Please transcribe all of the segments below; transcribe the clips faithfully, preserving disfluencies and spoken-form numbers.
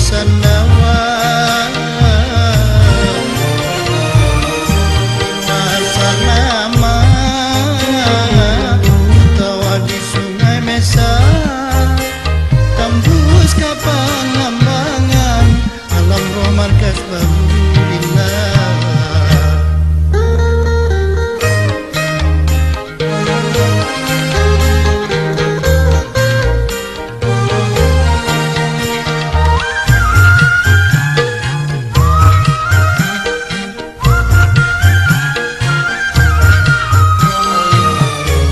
Sandawa, Pasar Lama, utawa di Sungai Mesa, tambus ka Panambangan, alam roh markas Babu Lila.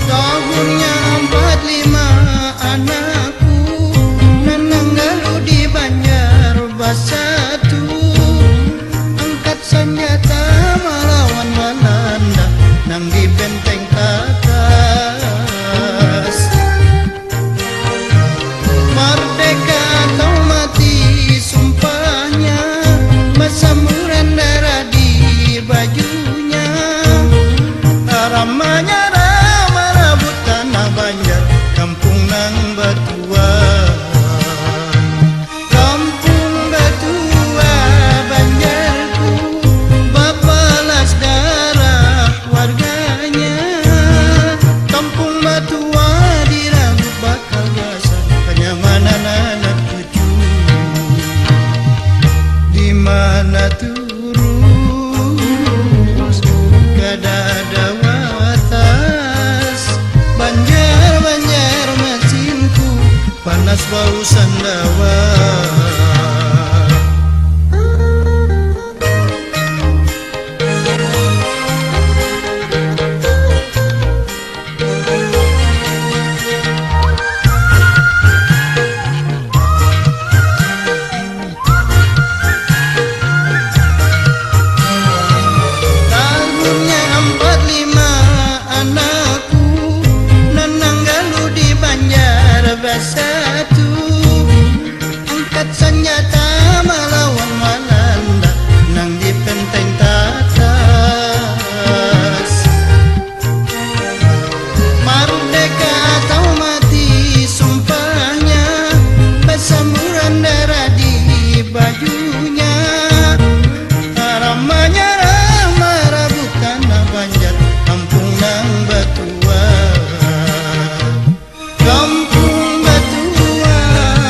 Tahunnya ampat lima anakku, nanang galu di Banjar basatu, angkat sanjata malawan Walanda nang di Benteng Tatas. Mardeka atau mati sumpahnya, basamburan darah di bajunya. Ramanya marabut tanah Banjar, kampung nang batuan. Kampung batua Banjarku, bapalas darah warganya. Kampung batua dirabut bakal gasan, kanyamanan anak cucu. Di mana turus kadada watas, Banjar, Banjarmasinku, panas bau sandawa. Tahunnya ampat lima anakku, nanang galu di Banjar basatu, angkat sanjata malawan Walanda nang di Benteng Tatas. Mardeka atau mati sumpahnya, basamburan darah di bajunya. Ramanya rama rabut tanah Banjar, kampung nang batua. Kampung batua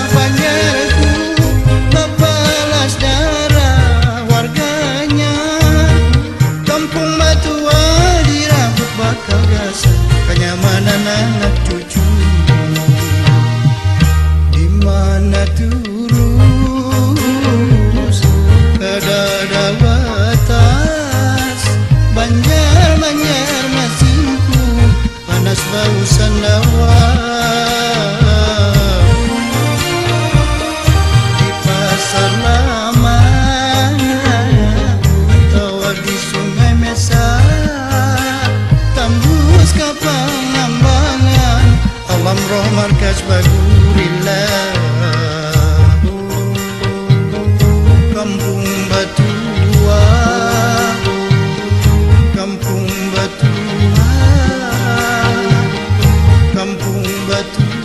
Banjarku, bapalas darah warganya. Kampung batua dirabut bakal gasan, kanyamanan anak cucu. Di mana turus kadada watas, Banjar, Banjarmasinku, panas bau sandawa. Di Pasar Lama, utawa di Sungai Mesa, tambus ka Panambangan, alam roh markas Babu Lila. Kampung batua, kampung batua, kampung batua.